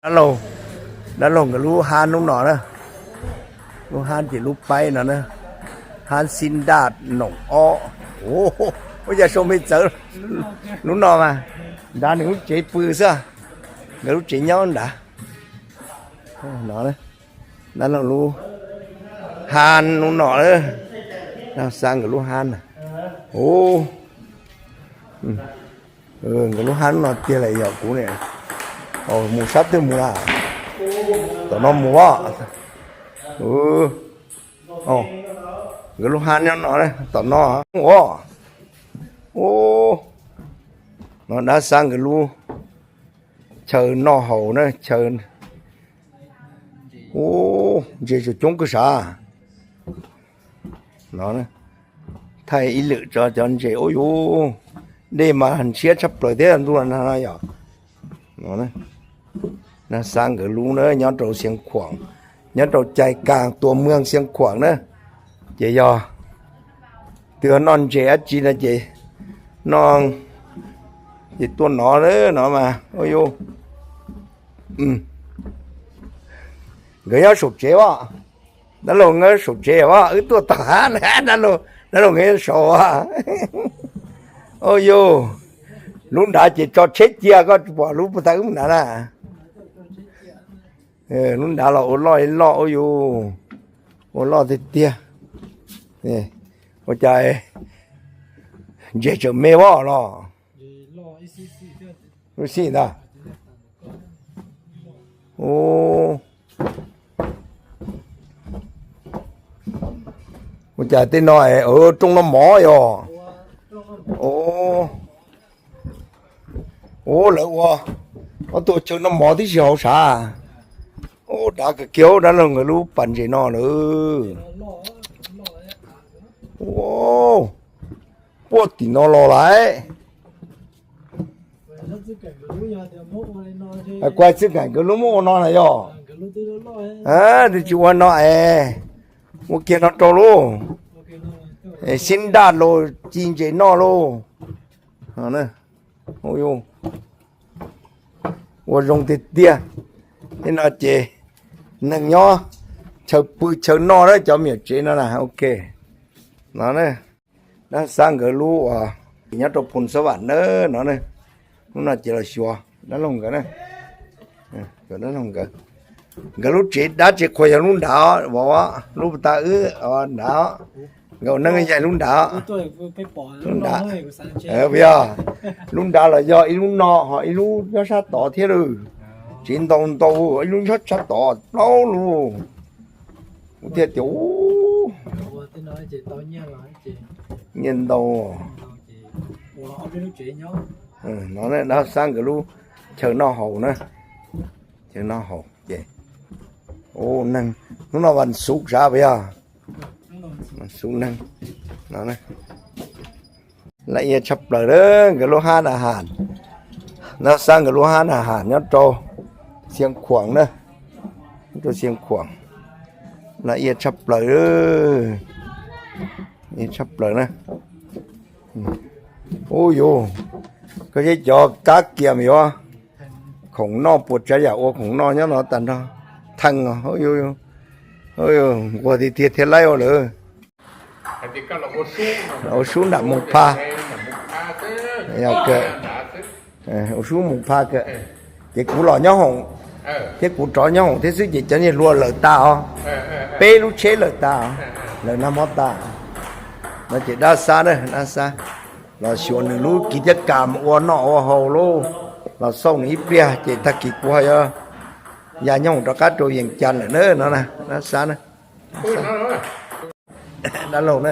Đã lâu, đã lâu người lú hán lúc nọ đó. Lú hán chỉ lú pay nọ đó. Hán xin đạt nổng o. Ồ, ôi, giờ sông mê chớ. Lú nọ mà. Đã nửa lú chế pư xưa. Người lú chế nhau đã. Ồ, nó đấy. Đã lâu lú hán lúc nọ đó. Đã sang người lú hán à. Ồ. Ừ. ເອີ ກໍລູກຫັນເນາະ ເຕຍໄຫຼຢອກກູນີ້ ໂອ້ ໝູສັບເຕີໝູລະ ຕໍ່ນອໝູເບາະ ເອີ ໂອ້ ກໍລູກຫັນເນາະ ຕໍ່ນອ ໂອ້ ໂອ້ ເນາະ ດາສັງກໍລູ ເຊີນນອເຮົານະ ເຊີນ ໂອ້ ເຈຈະຈົງກະສາ ເນາະ ໄທອີ່ລຶຈອຈອນເຈ ໂອ້ໂຍ ເດມາຫັນເຊຍຊັບເປີເຕອັນດູນນະ ເນາະ ນະ ສາງກະລຸງເນີ ຍອດໂຕຊຽງຂວາງ ຍອດໂຕໃຈກາງຕົວເມືອງຊຽງຂວາງເນີ ເຈຢໍ ເຕືອນອນເຈອາຈີນະເຈ ນ້ອງ ເຈຕົວໜໍເດີ ເນາະ ມາ ໂອ້ໂຍ ອືມ ກະຍາສຸກເຈວະ ນະໂລງເງີສົມເຈວ່າ ອື ຕົວຕານະໂລ ນະໂລງເງີໂສວ່າ ໂອໂຍ ລຸນດາເຈຈອດເຊກເຈຍກໍບໍ່ ລຸນປະຕາອຶມນະນະ ເອີ ລຸນດາລອໂອລໍເອລໍໂອໂຍ ໂອລໍເຕຍ ເອີ ໂອຈາຍ ເຈເຈີເມວໍລໍ ລຸນຊີ້ນະ ໂອ ໂອຈາຍເຕນ້ອຍ ເອີ ຕົງນ້ຳໝໍຢໍ ໂອ ໂອ ແລ້ວວ່າ ເອົາຕົວເຈີນ້ຳໝໍທີ່ຊິເອົາສາ ໂອ ດາກະກຽວ ດາລົງກະລູປັນເຈນໍເດີ ໂອ ປວດຕີນໍລໍຫຼາຍ ອາກວາຍຊຶກກັນກະລຸໂມນອນນະຢໍ ເອີ ດິຈິວນອເອ ໂມເກນອໂຕໂລ ເອ ຊິນດາໂລ ຈິງເຈນໍໂລ ເນາະ ໂອໂຍ ໂອລົງເຕຍ ເຫັນອາເຈ ໜຶ່ງຍໍ ເຊີປືເຊີນໍເດີ ເຈົ້າໝຽວເຈນະ ໂອເຄ ເນາະ ນະ ສາງກະລູ ຍອດໂຕພົນສະຫວັນເດີ ເນາະ ເນາະ ເຈລະຊົວ ນະລົງກະນະ ເອີ ນະລົງກະ ກະລູເຈດາເຈຄວຍລຸນດາ ບອກວ່າ ລຸປະຕາອື ເອົາດາ ເອົາໜຶ່ງໃຫຍ່ລຸນດາ ລຸນດາ ເອີ ເບຍ ລຸນດາລະຢໍ ອີລຸນນໍ ອີລຸນຍອດຊາຕໍເທລ ຈີນຕອງໂຕ ອີລຸນຍອດຊາຕໍ ເປົາລູ ເທດ ໂອ ງຽນໂຕ ເອີ ນອນນະ ສາງກະລູ ເຊີນນໍເຮົານະ ເຊີນນໍເຮົາ ເຈ ໂອ ນັ່ງ ນຸນອນວັນສຸກຊາບຍາ ມັນສູງໜຶ່ງ ເນາະ ລະອຽດຊັບເປີເດີ ກະໂລຮ້ານອາຫານ ນະ ສ້າງກະໂລຮ້ານອາຫານ ຍອດໂຕຊຽງຂວາງເດີ ຍອດໂຕຊຽງຂວາງ ລະອຽດຊັບເປີເດີ ອຽດຊັບເປີນະ ອືມ ໂອໂຍ ກະເຮັດຢໍກາກຽມຢູ່ ຂົງນໍ ປວດຈະຢາກໂອ ຂົງນໍ ຍອດນໍ ຕັນນໍ ທັງ ໂອໂຍໂອໂຍ ກວ່າຊິເທດເທໄລໂອເລີ ໂອຊູນດາໝູພາ ຍາວເກີ ໂອຊູໝູພາເກີ ເກກູຫຼໍຍອງຫົງ ເກກູຕອນຍອງຫົງ ເທຊື້ເຈຈັນເຍລັວເລີຕາອໍ ເປລູເຊເລີຕາ ເລີນຳມໍຕາ ມາເຈດາຊາເດີ ນາຊາ ລາວຊວນໜຶ່ງລູກກິດຈະກຳ ອວນອກອວເຮົາໂລ ລາວສົ່ງອີເປຍ ເຈຕາກິກວາຍ ຍາຍອງຕະກາໂຕວຽງຈັນເດີ ນະ ນາຊານະ ນະໂລນະ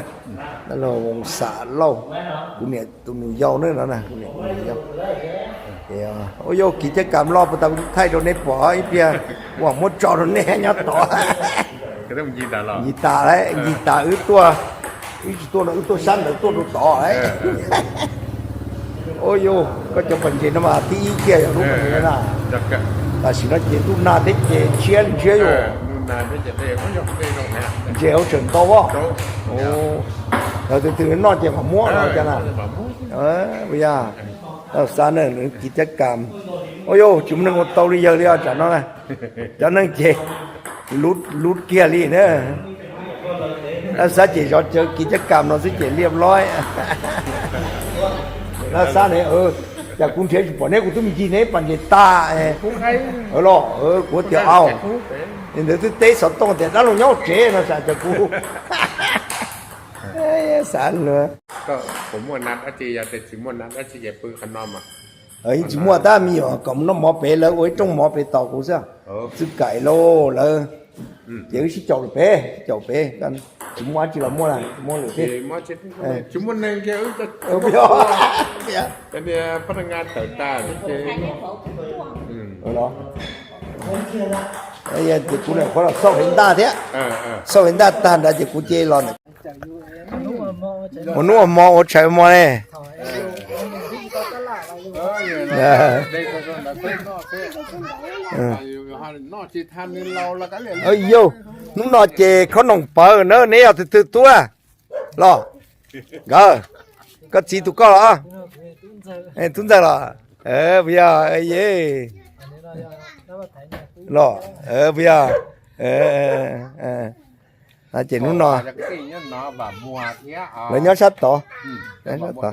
ນະໂລວົງສາໂລ ກູເນຍ ຕູໜູເຍົາເນີນະ ກູເນຍ ຕູໜູເຍົາ ໂອໂຍ ກິດຈະກຳລອບປະຕຳໄທໂດເນປອ ອີເປຍ ວ່າມົດຈອໂດເນຍອາຍອດຕໍ ກະຕ້ອງຢີຕາລອ ຢີຕາແລະ ຢີຕາອຶຕົວ ອີຕົວນະ ອຶຕົວຊັ້ນ ອຶຕົວດູຕໍ່ ເອີ ໂອໂຍ ກະຈະປັນເຈນະມາທີ່ອີເກຍ ລູກເອີ ນະ ຕາຊິນະເຈ ຕູນາເດເຈ ເຊຍນ ເຊຍໂຍ ເອີ ຕູນາເດເຈ ເດ ໂອໂຍ ເດໂນນະ ເຈເອົາເຊີນຕໍ່ວະ ໂອ ລາວຕື່ນໆ ນອນເຈມາມົວ ເອີ ນອນຈະນະ ເອີ ບໍ່ຢາ ເອີ ສານເນີ ກິດຈະກຳ Ôi dồi, chúng nâng một tàu đi giờ đi ở chả nó này. Cho nâng chế. Lút, lút kia đi nữa. Nó sẽ chỉ cho chờ ký chất cảm nó sẽ chỉ liêm lói. Nó xa này, ừ. Chả cũng thế, bỏ nét của tôi mình gì nét, bạn gì ta, ê. Ờ lo, ờ, của tiểu ao. Thì nếu tôi tế sáu tông thì đã lông nhau chế nó sẽ chả cũng. Ê, xa nữa. ກໍຜົມມ່ວນນັດອາຈີ ຢາກແຕ່ຊິມ່ວນນັດອາຈີ ຢາກປຶກຂະໜອມອະ. ເອີຍ ຊິມົວຕາມີຫຍັງ ກໍນ້ຳໝໍເປເລີຍ ໂອ້ຍ ຈົ່ງໝໍເປຕໍ່ກູຊະ ເອີ ຊຶກໄກໂລເລີຍ ອືມ ເຈົ້າຊິເຈົ້າເປ ເຈົ້າເປກັນ ຊິມົວຈິລະມົວລະ ມົວເລີຍເປ ຊິມົວເຈັດ ເອີ ຊິມົວໜຶ່ງເຈົ້າ ເອີ ບໍ່ ອັນນີ້ພະນັກງານເຕີຕາເຈົ້າ ອືມ ເອີ ເນາະ ເອີຍ ເຈົ້າກູແຫຼະ ຄົນລະຊອກເຫັນຕາແທ້ ເອີ ເອີ ຊອກເຫັນຕາ ຕານດາເຈົ້າກູເຈລອນ Mô nua mô ô chai mô nê. Ơ, ơ. Ơ, yo, nú nọ chê khó nòng pơ nớ, nê yau thực thực tua. Lo. Gơ. Có chỉ tụi con lo. Ê, tún giờ lo. Ơ, bây giờ, ê, yê. Lo. Ơ, bây giờ. Ơ, ơ, ơ. Ơ, chê nú nọ. Lơ nhó sắt tỏ. Lơ nhó sắt tỏ.